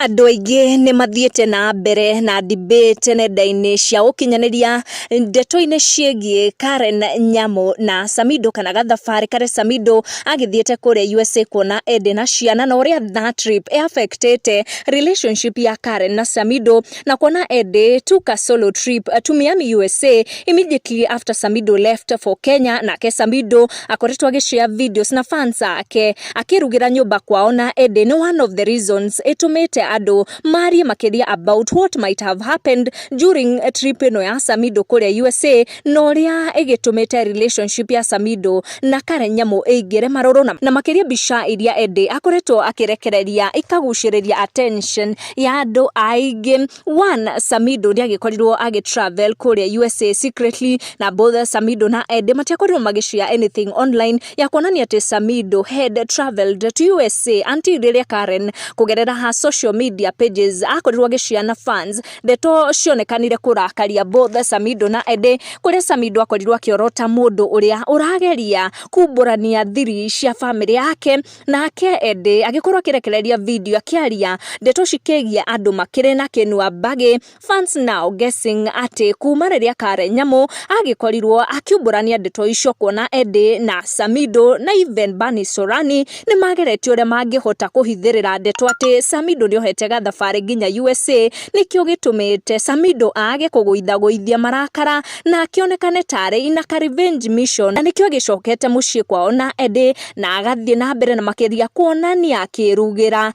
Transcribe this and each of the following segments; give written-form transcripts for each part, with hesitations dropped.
Andũ aingĩ nĩ mathiĩte na mbere na debate nenda-inĩ cia ũkinyanĩria ndeto-inĩ ciĩgiĩ Karen Nyamu na Samido kana gathabarĩ karĩa Samido agĩthiĩte kũrĩa USA kuona Eddie na ciana na ũrĩa that trip ĩ affectĩte relationship ya Karen na Samido, na kuona Eddie took a solo trip to Miami, USA immediately after Samido left for Kenya. Nake Samido akoretwo agĩshare videos na fans ake akĩrugĩra nyũmba kwao na Eddie nĩ one of the reasons ĩtũmĩte andũ marie makĩria about what might have happened during trip ĩno ya Samido kũrĩa USA na ũrĩa ĩgĩtũmĩte relationship ya Samido na Karen Nyamu ĩingĩre marũrũ, na makĩria mbica iria Eddie akoretwo akĩrekereria ikagucĩrĩria attention ya andũ aingĩ. One, Samido nĩ agĩkorirwo agĩ travel kũrĩa USA secretly, na both Samido na Eddie matiakorirwo magĩshare anything online ya kuonania atĩ Samido had traveled to USA until rĩrĩa Karen kũgerera ha social media pages akorirwo agĩshare na fans ndeto cionekanire kũrakaria both Samido na Eddie, kũrĩa Samido akorirwo akĩorota mũndũ ũrĩa ũrageria kumbũrania thiri cia famĩlĩ yake, nake Eddie agĩkorwo akĩrekereria video akĩaria ndeto cikĩgie andũ makĩrĩ na kĩnua mbagĩ. Fans now guessing atĩ kuma rĩrĩa Karen Nyamu agĩkorirwo akiumbũrania ndeto icio, kuona Eddie na Samido na even Bani Sorani nĩ mageretie ũrĩa mangĩhota kũhithĩrĩra ndeto atĩ Samido nĩohete gathabarĩ nginya USA, nĩkĩo gĩtũmĩte Samido age kũgũithagũithia marakara na akĩonekane tarĩ ina ka revenge mission, na nĩkĩo agĩcokete mũciĩ kwao na Eddie na agathiĩ na mbere na makĩria kuonania akĩrugĩra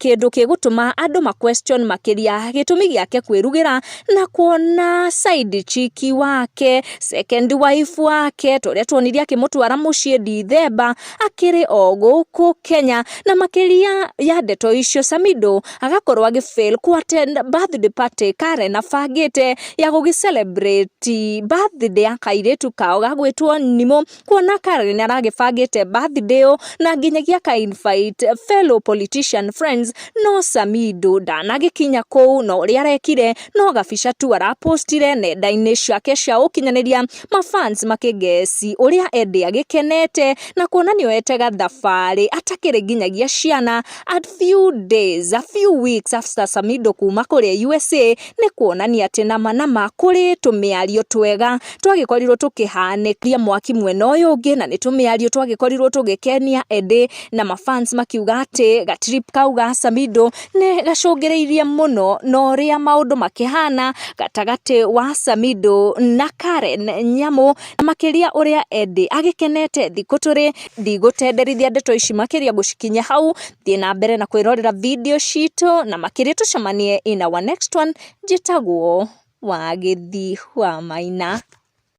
kĩndũ gĩgũtũma andũ ma question makĩria gĩtũmi gĩake kwĩrugĩra na kuona side chick wake, second wife wake, tũrĩa tuonire akĩmũtwara mũciĩ Dithemba akĩrĩ o gũkũ Kenya. Na makĩria ya ndeto icio, Samido agakorwo agĩ fail ku attend birthday party Karen abangĩte ya gũgĩ celebrate birthday ya kairĩtu kao gagwĩtwo Nimo, kuona Karen aragĩbangĩte birthday ĩyo na nginyagia aka invite fellow politician friends, no Samido ndanagĩkinya kũu, no ũrĩa arekire no gabica tu arapostire nenda-inĩ ciake cia ũkinyanĩria, mafans makĩngeci ũrĩa Eddie agĩkenete na kuona nĩoete gathabarĩ atakĩrĩ nginyagia ciana a few days, a few weeks after Samido kuma kũrĩa USA, nĩ kuonania atĩ nama nama kũrĩ tũmĩario twega twagĩkorirwo tũkĩhanĩkia mwaki mwena ũyũ ũngĩ, na nĩ tũmĩario twagĩkorirwo tũgĩkenia Eddie na mafans makiuga atĩ gatrip kau ga Samido nĩ gacũngĩrĩirie mũno na ũrĩa maũndũ makĩhana gatagatĩ wa Samido na Karen Nyamu, na makĩria ũrĩa Eddie agĩkenete thikũ tũrĩ. Ndigũtenderithia ndeto ici makĩria, ngũcikinyia hau. Thiĩ na mbere na kwĩrorera video citũ na makĩria tũcemanie in our next one. Njĩtagwo Wagĩthi wa Maina.